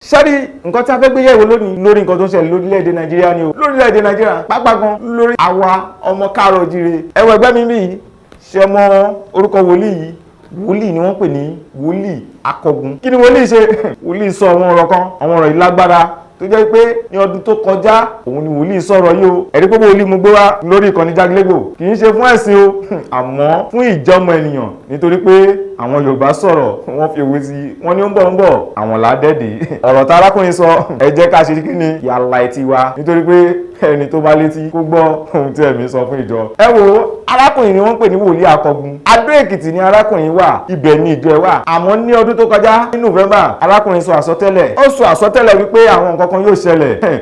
Ṣẹ́rí nǹkan tí a fẹ́ gbé yẹ̀wò lónìí lórí nǹkan tó ń ṣẹlẹ̀ lórílẹ̀‐èdè Nàìjíríà ni o, lórílẹ̀‐èdè Nàìjíríà pàápàá gan lórí àwa ọmọ káàárọ̀ oòjíire. Ẹ wo ẹgbẹ́ mi bí yìí, ṣe mọ orúkọ wòlíì yìí? Wòlíì ni wọ́n pè ní Wòlíì Akọgun. Kí ni wòlíì ṣe? Wòlíì sọ àwọn ọ̀rọ̀ kan, àwọn ọ̀rọ̀ yìí lágbára, tó jẹ́ pé ní ọdún tó kọjá òun ni wòlíì sọ̀rọ̀ yìí o. Ẹ̀rí pé wòlíì mo gbé wá lórí ìkànnì Jagilegbo kì í ṣe fún ẹ̀sìn o, àmọ́ fún ìjọmọ ènìyàn, nítorí pé àwọn Yorùbá sọ̀rọ̀, wọ́n fi òwe sí i, wọ́n ní ó ń bọ̀ ń bọ̀, àwọn làádẹ́ẹ̀dẹ́. Ọ̀rọ̀ tá arákùnrin sọ, ẹ jẹ́ ká ṣe kí ni yàrá etí wa, nítorí pé ẹni tó bá létí kó gbọ́ ohun tí ẹ̀mí sọ fún ìjọ. Ẹ wo, arákùnrin ni wọ́n ń pè ní Wòlíì Akọgun. Adó Èkìtì ni arákùnrin wà, ibẹ̀ ni ìjọ ẹ̀ wà. Àmọ́ ní ọdún tó kọjá ní November, arákùnrin sọ àsọtẹ́lẹ̀. Ó sọ àsọtẹ́lẹ̀ wípé àwọn nǹkan kan yóò ṣẹlẹ̀.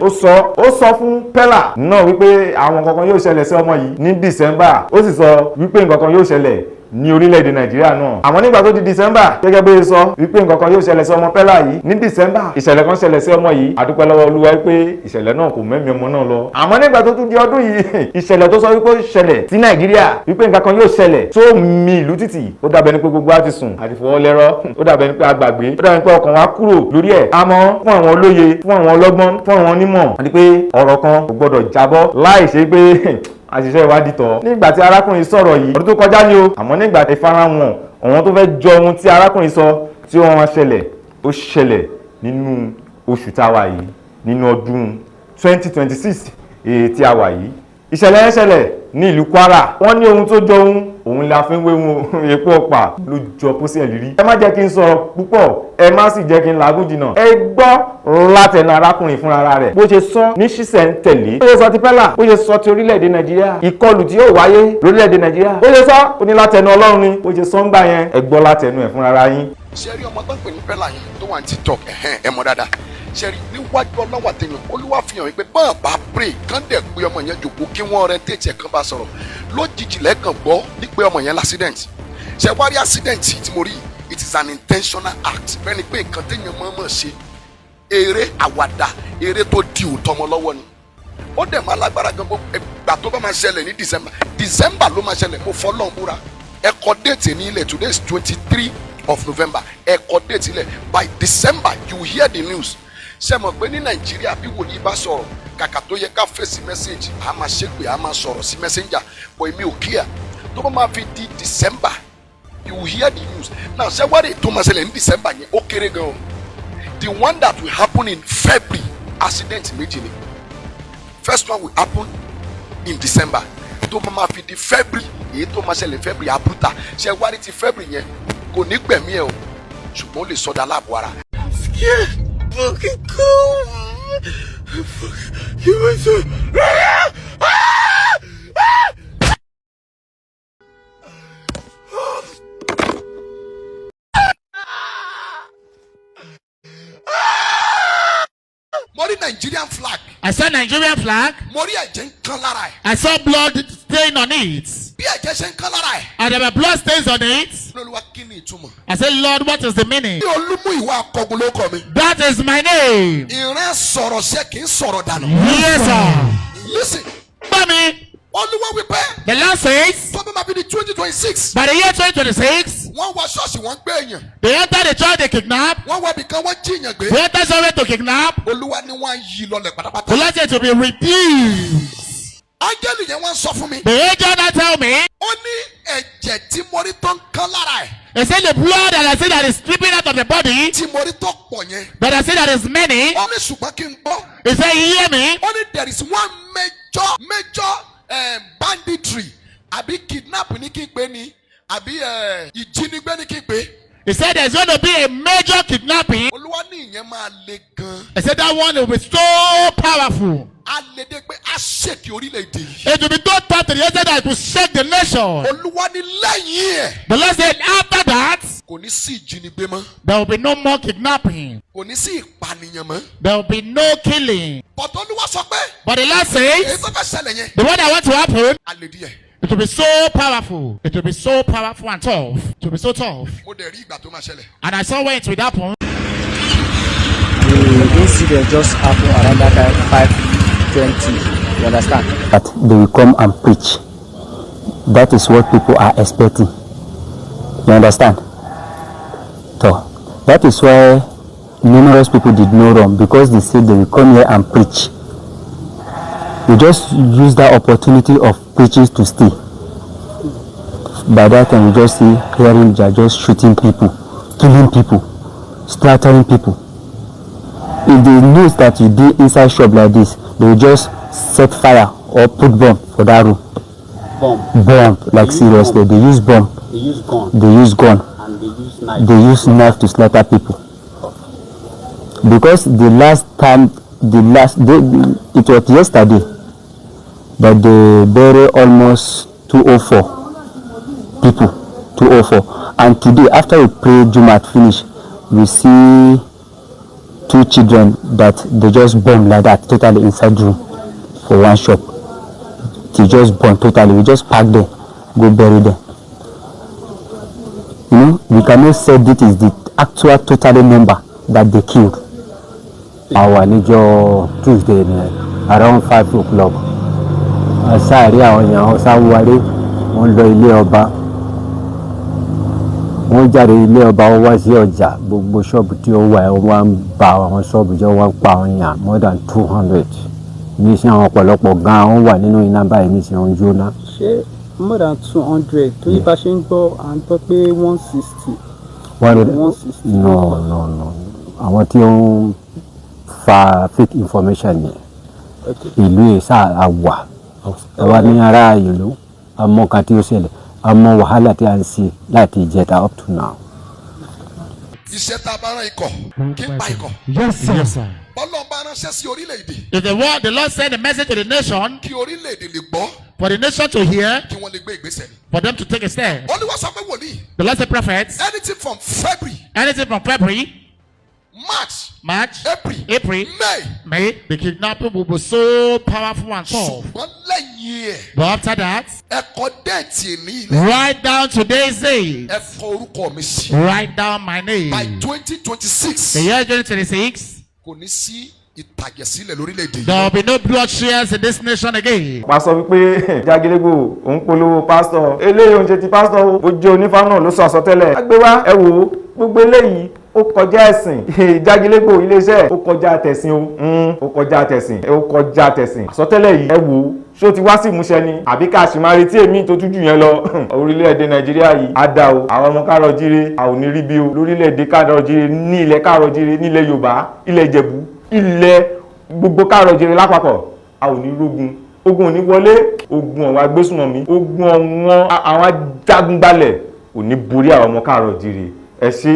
Ó sọ fún Pella náà wípé àwọn nǹkan kan yóò ṣẹlẹ̀ sí ọmọ yìí ní December. Ó sì sọ wípé nǹkan kan yóò ṣẹlẹ̀ ní orílẹ̀-èdè Nàìjíríà náà. Àmọ́ nígbà tó di December, gẹ́gẹ́ bí ó sọ wípé nǹkan kan yóò ṣẹlẹ̀ sí ọmọ Pella yìí ní December, ìṣẹ̀lẹ̀ kan ṣẹlẹ̀ sí ọmọ yìí. Àdúpẹ́ lọ́wọ́ Olúwa wípé ìṣẹ̀lẹ̀ náà kò mẹ́mí ọmọ náà lọ. Àmọ́ nígbà tó tún di ọdún yìí, ìṣẹ̀lẹ̀ tó sọ wípé ó ṣẹlẹ̀ sí Nàìjíríà, wípé nǹkan kan yóò ṣẹlẹ̀ tó mi ìlú títì, ó dàbẹ̀ ni pé gbogbo wa ti sùn àti fọwọ́ lẹ́rọ́, ó dàbẹ̀ ni pé a gbàgbé, ó dàbẹ̀ ni pé ọkàn wa kúrò lórí ẹ̀. Àmọ́ fún àwọn olóye, fún àwọn ọlọ́gbọ́n, fún àwọn onímọ̀, àti pé ọ̀rọ̀ kan kò gbọ́dọ̀ jábọ́ láì ṣe pé àṣìṣe ìwádìí tọ̀. Nígbà tí arákùnrin sọ̀rọ̀ yìí, ọdún tó kọjá ni o, àmọ́ nígbà ìfarahàn àwọn tó fẹ́ jọ ohun tí arákùnrin sọ tí wọ́n wá ṣẹlẹ̀, ó ṣẹlẹ̀ nínú oṣù tá a wà yìí, nínú ọdún 2026 èyí tí a wà yìí. Ìṣẹ̀lẹ̀ yẹn ṣẹlẹ̀ ní ìlú Kwara. Wọ́n ní ohun tó jọ ohun òun la fi ń wéhun, epo ọ̀pá ló jọ pósí ẹ̀ lírí. Ẹ má jẹ́ kí n sọ̀rọ̀ púpọ̀, ẹ má sì jẹ́ kí n làágùn jìnnà. Ẹ gbọ́ látẹnu arákùnrin fúnra rẹ̀ bó ṣe sọ ní ṣísẹ̀ ń tẹ̀lé, bó ṣe sọ ti Pella, bó ṣe sọ ti orílẹ̀-èdè Nàìjíríà, ìkọlù tí yóò wáyé lórílẹ̀-èdè Nàìjíríà, bó ṣe sọ ó ní látẹnu Ọlọ́run ni. Bó ṣe sọ ń gbà yẹn, ẹ gbọ́ látẹnu ẹ̀ fúnra yín. Ṣe rí ọmọ tó ń pè ní Pella yẹn tó wà ní TikTok? Ẹ̀hẹ́n, ẹ mọ̀ dáadáa. Ṣe rí níwájú ọlọ́wà tẹ̀yàn, Olúwa fi hàn wípé bọ́ọ̀ bá pray kán dẹ̀ pé ọmọ yẹn jòkó, kí wọ́n rẹ tètè kan bá sọ̀rọ̀, lójijì lẹ́ẹ̀kan gbọ́ ní pé ọmọ yẹn l'accident. Ṣe wá rí accident tí mo rí, it is an intentional act. Bẹ́ẹ̀ ni pé nǹkan téèyàn mọ̀ọ́mọ̀ ṣe, eré àwàdà, eré tó di òótọ́ ọmọ lọ́wọ́ ni. Ó dẹ̀ máa lágbára gan. Gbà tó bá máa ṣẹlẹ̀ ní December, December ló máa ṣẹlẹ̀. Mo fọlọ́run búra, ẹ kọ date ní ilẹ̀. Today is 23 of November. Ẹ kọ date ilẹ̀, by December you will hear the news. Ṣe mọ̀ pé ní Nàìjíríà, bí wòlíì bá sọ̀rọ̀, kàkà tó yẹ ká fèsì message, a máa ṣépè, a máa sọ̀rọ̀ sí messenger. But èmi ò kíá. Tó bá máa fi di December, you will hear the news. Now, ṣé wá rí tó máa ṣẹlẹ̀ ní December yẹn, ó kéré gan o. The one that will happen in February, accident méjì ni. First one will happen in December. Tó bá máa fi di February, èyí tó máa ṣẹlẹ̀ February àbúta. Ṣé wá rí ti February yẹn, kò ní gbẹ̀mí ẹ̀ o, ṣùgbọ́n ó lè sọdá láàbò ara. Fucking cool. Fuck you myself. Ah! Ah! Mo rí Nigerian flag. I saw Nigerian flag. Mo rí ẹ̀jẹ̀ ń kán lára ẹ̀. I saw blood stain on it. Bí ẹ̀jẹ̀ ṣe ń kán lára ẹ̀. And there were blood stains on it. Olúwa, kí ni ìtumọ̀? I said, "Lord, what is the meaning?" Ní Olúmúyìwá Akọgun ló kọ mi. That is my name. Ìran sọ̀rọ̀ ṣe kì í sọ̀rọ̀ dànù. Yes, sir. Listen. Mommy, Olúwa wípé the Lord says, tó bá máa fi di 2026, by the year 2026, wọ́n wọ ṣọ́ọ̀ṣì, wọ́n gbé èèyàn. They enter the church, they kidnap. Wọ́n wọ ibìkan, wọ́n jí èèyàn gbé. They enter somewhere to kidnap. Olúwa ní wọ́n á yí lọlẹ̀ pátápátá. The Lord said to be reduced. Áńgẹ́lì yẹn wọ́n sọ fún mi. The angel now tell me, Ó ní ẹ̀jẹ̀ tí mo rí tó ń kán lára ẹ̀, they say the blood that I say that is dripping out of the body, tí mo rí tó pọ̀ yẹn. That I say that is many. Ó ní ṣùgbọ́n kí n gbọ́. He said, "You hear me?" Ó ní there is one major major banditry àbí kidnap ní kí n pè ní, àbí ìjínigbé ní kí n pè. He said there's going to be a major kidnapping. Olúwa ní ìyẹn máa le gan. He said that one will be so powerful. Á le dé pé á shake orílẹ̀-èdè yìí. It will be so tough to the extent that it will shake the nation. Olúwa ní lẹ́yìn ẹ̀, The Lord said after that, kò ní sí ìjínigbé mọ́. there will be no more kidnapping. Kò ní sí ìpànìyàn mọ́. There will be no killing. But Olúwa sọ pé But the Lord èyí says, tó fẹ́ ṣẹlẹ̀ yẹn, the one that wants to happen, á le díẹ̀. it will be so powerful. It will be so powerful and tough. It will be so tough. Mo dẹ̀ rí ìgbà tó máa ṣẹlẹ̀. And I saw when it will happen. The incident just happened around that time, 5:20, you understand? That they will come and preach. That is what people are expecting. You understand? So that is why Numerous people did not run because they said they will come here and preach. We just use that opportunity of preaching to stay. By that time, we just see hearing they are just shooting people, killing people, slaughtering people. If they know that you dey inside shop like this, they will just set fire or put bomb for that room. Bomb. Bomb, like They use seriously, bomb. they use bomb, They use gun they use gun. And they use knife. They use knife to slaughter people, because the last time, the last day, it was yesterday that they bury almost 204 people, 204. And today, after we pray Jumat finish, we see two children that they just bomb like that totally inside room for one shop. They just burn totally. We just pack them, go bury them. We cannot say this is the actual total number that they killed. A wà níjọ́ Tuesday ní around 5 o'clock, a sáàrí àwọn èèyàn, wọ́n sá wọlé, wọ́n lọ ilé ọba, wọ́n jáde ilé ọba, wọ́n wá sí ọjà. Gbogbo ṣọ́ọ̀bù tí ó wà, wọ́n wá ń ba àwọn ṣọ́ọ̀bù jẹ́, wọ́n pa àwọn èèyàn more than 200 nísìnyí. Àwọn ọ̀pọ̀lọpọ̀ gan-an wọ́n wà nínú iná báyìí nísìnyí, wọ́n ń jóná. Ṣé more than 200? Torí bá ṣe ń gbọ́, à ń gbọ́ pé 160. 160. No, àwọn tí ó ń fa fake information yẹn. Ìlú yìí sáà àwà àwa ní ará ìlú, àmọ́ kan tí ó ṣẹlẹ̀, àmọ́ wàhálà tí a ń ṣe láti ìjẹta up to now. Iṣẹ́ tá a bá rán ikọ̀ kí n pa ikọ̀. Yes, sir. Yes, sir. Bọ́lọ́un bá ránṣẹ́ sí orílẹ̀-èdè, If the Lord send a message to the nation, kí orílẹ̀-èdè lè gbọ́, for the nation to hear, kí wọ́n lè gbé ìgbésẹ̀ ni. For them to take a step. Olúwa sọ pé, wòlíì, The Lord said, prophets, anything from February, anything from February, March, March, April, April, May, May, the kidnapping will be so powerful and tough. Ṣùgbọ́n lẹ́yìn ẹ̀, But after that, ẹ kọ date ní ilẹ̀, write down today's date. Ẹ kọ orúkọ mi sí. Write down my By name. 2026, The year 2026, kò ní sí ìtàjẹ̀sílẹ̀ lórílẹ̀‐èdè yìí. There will be no bloodshed in this nation again. Pa sọ wípé Jagilégbò òun polówó pásítọ̀, eléyìí òun ṣe ti pásítọ̀ o, ó jẹ́ onífá náà ló sọ àsọtẹ́lẹ̀ agbéwá. Ẹ wò ó, gbogbo eléyìí ó kọjá ẹ̀sìn. Jagilégbò iléeṣẹ́ ó kọjá tẹ̀sìn o. Ó kọjá tẹ̀sìn, ó kọjá tẹ̀sìn. Àsọtẹ́lẹ̀ yìí, ẹ wò ó, ṣó ti wá sí ìmúṣẹ ni àbí ká sì máa retí èmi tó tújú yẹn lọ? Orílẹ̀-èdè Nàìjíríà yìí á dá o. Àwọn ọmọ káàrọ̀ jíire, a ò ní rí bí o lórílẹ̀-èdè káàrọ̀ jíire, ní ilẹ̀ káàrọ̀ jíire, nílẹ̀ Yorùbá, ilẹ̀ Ìjẹ̀bú, ilẹ̀ gbogbo káàrọ̀ jíire lápapọ̀, a ò ní rógun. Ogun ò ní wọlé, ogun àwọn agbésùnmọ̀mí, ogun àwọn ajagunbalẹ̀ ò ní borí àwọn ọmọ káàrọ̀ jíire. Ẹ ṣé.